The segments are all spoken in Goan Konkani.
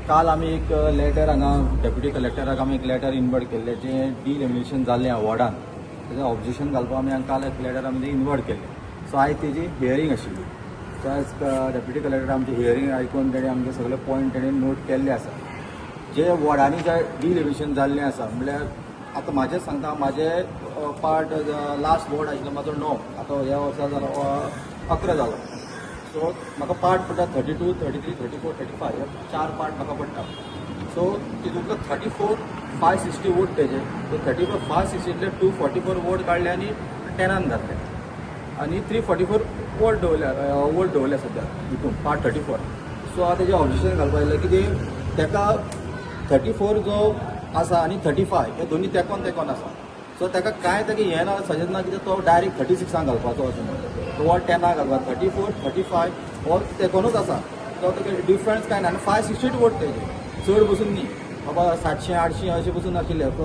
काल आमी एक लेटर हांगा डेप्युटी कलेक्टराक आमी एक लेटर इनवर्ड केल्लें, जें डिलिमिटेशन जाल्लें वॉर्डान, तेजें ऑब्जेक्शन घालपाक आमी काल एक लेटर आमी इनवर्ड केल्लें. सो आयज तेजी हियरींग आशिल्ली. सो आयज डेप्युटी कलेक्टर आमची हियरींग आयकून तेणें आमचे सगळे पॉयंट तेणें नोट केल्ले आसा. जे वॉर्डांनी जे डिलिमिटेशन जाल्लें आसा, म्हणल्यार आतां म्हाजें सांगता, म्हाजें पार्ट लास्ट वॉर्ड आशिल्लो म्हाजो 9, आतां ह्या वर्सा जालो 11 जालो. सो म्हाका पार्ट पडटा 32, 33, 34, 35, हे 4 पार्ट म्हाका पडटा. सो तितूंतलो 34 560 वोट तेजे, सो 34 560तले 244 वोट काडले आनी 10आन घातले आनी 344 वोट दवरल्या, वोट दवरल्या सद्या हितून पार्ट 34. सो हांव तेजें ऑब्जेक्शन घालपाक येयलें की तेका 34 जो आसा आनी 35 हे दोनी तेकोन तेकोन आसा. सो ताका कांय ताका हें ना, सजेस्ट ना कित्याक तो डायरेक्ट 36आंक घालपाचो अशें म्हणटा, तो वॉर्ड 10आक घालपा, 34 35 हो तेकोनूच आसा. तो ताका डिफरन्स कांय ना आनी 568 वोट तेजे, चड बसून न्ही बाबा 700 800 अशें बसून नाशिल्ले. तो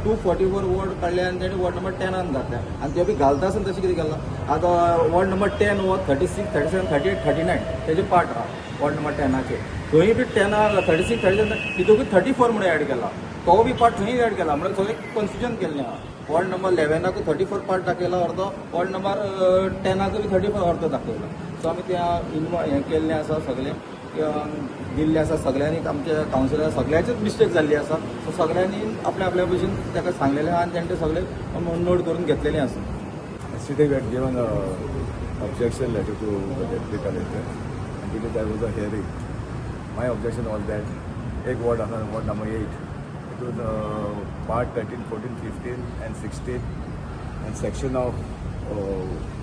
244 वोट काडले आनी तेणें वॉर्ड नंबर 10आन घातले आनी ते बी घालता आसतना तशें कितें केलां, आतां वॉर्ड नंबर 10 हो 36 37 38 39 तेजे पार्ट आहा वॉर्ड नंबर 10आचेर, थंय बी 10आ 36 37 तितूंकूय 34 म्हणून एड केला, तो बी पार्ट थंय एड केला, म्हणल्यार सगळें कन्फ्युजन केल्लें आहा. वॉर्ड नंबर 11आकूय 34 पार्ट दाखयला अर्दो, वॉर्ड नंबर 10आकूय बी 34 अर्दो दाखयला. सो आमी त्या हें केल्लें आसा, सगळें दिल्लें आसा सगळ्यांनी, आमच्या कावन्सिलर सगळ्यांचेच मिस्टेक जाल्ली आसा. सो सगळ्यांनी आपल्या आपल्या भशेन ताका सांगलेलें आहा आनी तेणें तें सगळें नोट करून घेतलेलें आसा. Yesterday we had given a objection letter to the deputy collector and today there was a hearing. My objection was that एक ward आसा, ward number 8, it was part 13, 14, 15 and 16 and section of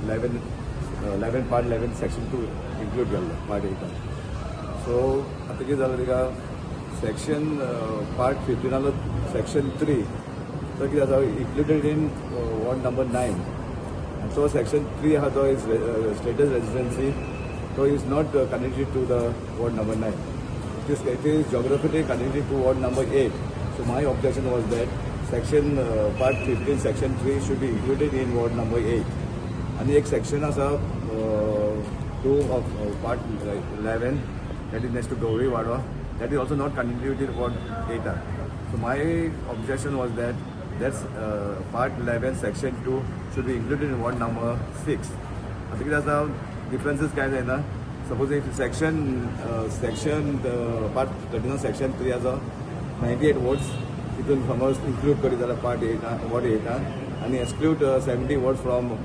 11 part 11 section 2 include केल्लो part 8. सो आतां कितें जालें तिका सेक्शन पार्ट 15 सेक्शन 3 तो कितें आसा included in ward number 9. So section 3 आहा तो is status residency, तो is not connected to the ward number 9. It is geographically connected to ward number 8. So my objection was that section part 15 section 3 should be included in ward number 8. आनी एक सेक्शन आसा 2 of part 11 that is next to Gauri Wado, that is also not connected with ward 8. So my objection was that that's part 11 section 2 should be included in ward number 6. आतां कितें आसा डिफरन्सीस कांय जायना. Suppose if section part 13 section 3 आसा 98 votes तितून समज इन्क्लूड करीत जाल्यार पार्ट 8 वॉर्ड 8 आनी exclude 70 votes from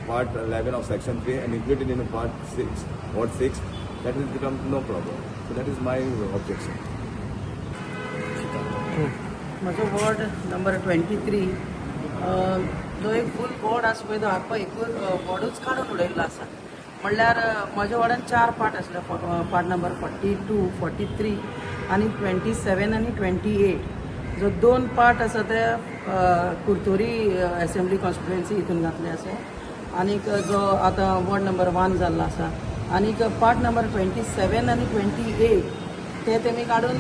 part 11 of section 3 and included in part 6 ward 6, that will become no problem. So that is my objection. म्हजो वॉर्ड नंबर 23 जो एक फूल वॉर्ड आसा पळय, तो आख्खो एकूच वॉर्डूच काडून उडयल्लो आसा. म्हणल्यार म्हज्या वॉर्डान 4 पार्ट आसले, पार्ट नंबर 42, 43 आनी 27 आनी 28. जो 2 पार्ट आसा ते कुर्तोरी एसेंब्ली कॉन्स्टिट्युएन्सी हितून घातले आसा आनीक जो आतां वॉर्ड नंबर 1 जाल्लो आसा आनीक पार्ट नंबर 27 आनी 28 ते तेमी काडून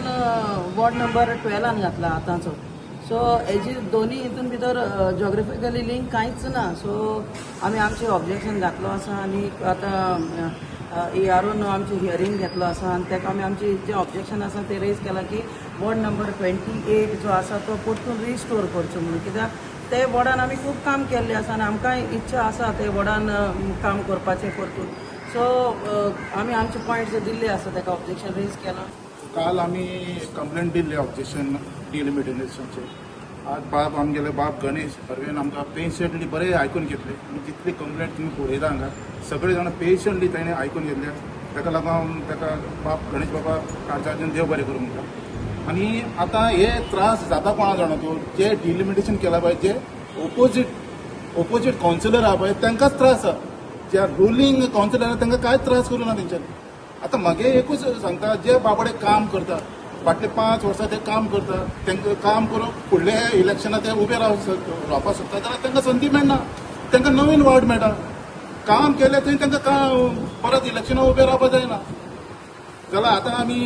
वॉर्ड नंबर 12आन घातला आतांचो. सो हेजी दोनी हितून भितर जॉग्राफिकली लिंक कांयच ना. सो आमी आमचें ऑब्जेक्शन घातलो आसा आनी आतां AROन आमचें हियरींग घेतलो आसा आनी ताका आमी आमचें जें ऑब्जेक्शन आसा तें रेज केलां की वॉर्ड नंबर 28 जो आसा तो परतून रिस्टोर करचो म्हणून, कित्याक ते वॉर्डान आमी खूब काम केल्लें आसा आनी आमकां इच्छा आसा ते वॉर्डान काम करपाचें परतून. सो आमी आमचे पॉयंट्स दिल्ले आसा ताका ऑब्जेक्शन रेज केलां. काल आमी कंप्लेंट दिल्ली ऑब्जेक्शन डिलिमिटेशनचेर. आज बाब आमगेले बाब गणेश परवेन आमकां पेशंटली बरें आयकून घेतलें आनी जितली कंप्लेंट तुमी पळयता हांगा सगळे जाण पेशंटली ताणें आयकून घेतले. ताका लागून ताका बाब गणेश बाबा काळजाच्यान देव बरें करूं म्हणटा. आनी आतां हे त्रास जाता कोणा जाणा तूं, जे डिलिमिटेशन केलां पळय, जे ओपोजीट कावन्सिलर आहा पळय तांकांच त्रास आसा, जे रुलींग कावन्सिलर आहा तांकां कांयच त्रास करूं ना तेंच्यांनी. आतां म्हगे एकूच सांगता, जे बाबडे काम करता फाटले 5 वर्सां ते काम करता, तांकां काम करून फुडले इलेक्शनाक ते उबे रावपाक सोदता जाल्यार तांकां संदी मेळना, तांकां नवीन वॉर्ड मेळटा. काम केलें थंय तांकां परत इलेक्शनाक उबे रावपाक जायना. जाल्यार आतां आमी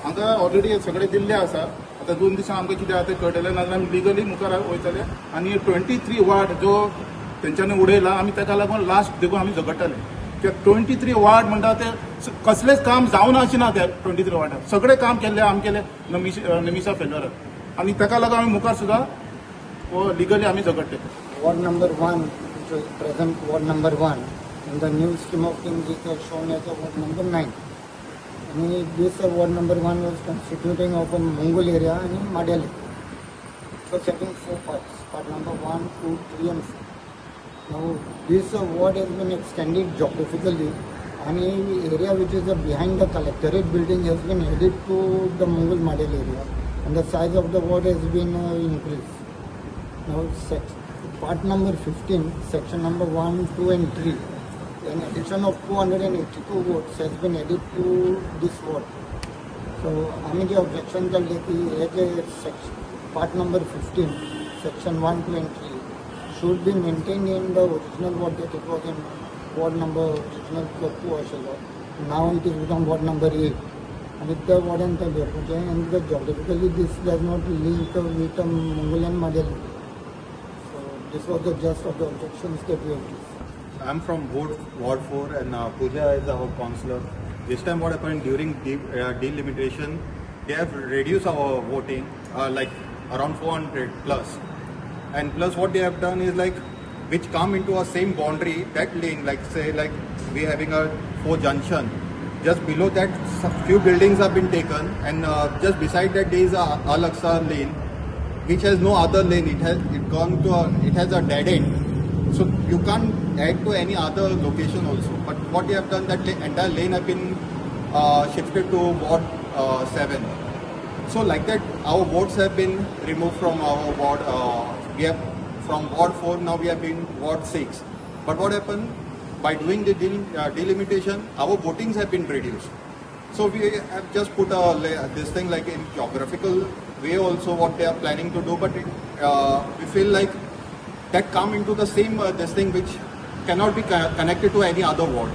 हांगा ऑलरेडी सगळें दिल्लें आसा. आतां 2 दिसां आमकां कितें आसा तें कळटलें, नाजाल्यार आमी लिगली मुखार वयतले आनी 23 वॉर्ड जो तेंच्यांनी उडयला आमी ताका लागून लास्ट देखून आमी झगडटले. कित्याक 23 वार्ड म्हणटा ते कसलेंच काम जावना अशें ना. त्या 23 वार्डार सगळें काम केल्लें आमी केलें नमिशा फेल्युअराक आनी ताका लागून आमी मुखार सुद्दां हो लिगली आमी झगडटे. Ward number 1, which was present ward number 1, in the new scheme of things it was shown as a ward number 9. And this ward number 1 was constituting of a Mongol area and Madeli. It was having 4 parts, part number 1, 2, 3 and 4. Now this ward has been extended geographically, and the area which is behind the collectorate building has been added to the Mongol Madel area, and the size of the ward has been increased. Now part number 15, section number 1, 2 and 3, an addition of 282 votes has been added to this ward. So आमी जे objection काडले की हे जे part number 15, section 1, 2 and 3 should be maintained in the original ward that it was in ward number original 2 आशिल्लो. Now it is become ward number 8. आनी त्या वॉर्डान ते दवरपाचें, and geographically this does not link with Mongolian model. So this was the gist of the objections that we have raised. I am from Ward 4 and Pooja is our councillor. This time what happened during delimitation, they have reduced our voting like around 400 plus. And plus what they have done is like, which come into our same boundary, that lane, like say like we having a 4 junction, just below that few buildings have been taken, and just beside that there is a Al-Aqsa lane, which has no other lane. It has it gone to a, it has a dead end, so you can't add to any other location also. But what they have done, that entire lane have been shifted to ward 7. So like that, our votes have been removed from our ward. We have from ward 4, now we have been ward 6. But what happened, by doing the delimitation, our votings have been reduced. So we have just put a this thing like in geographical way also what they are planning to do, but it, we feel like that come into the same this thing which cannot be connected to any other ward.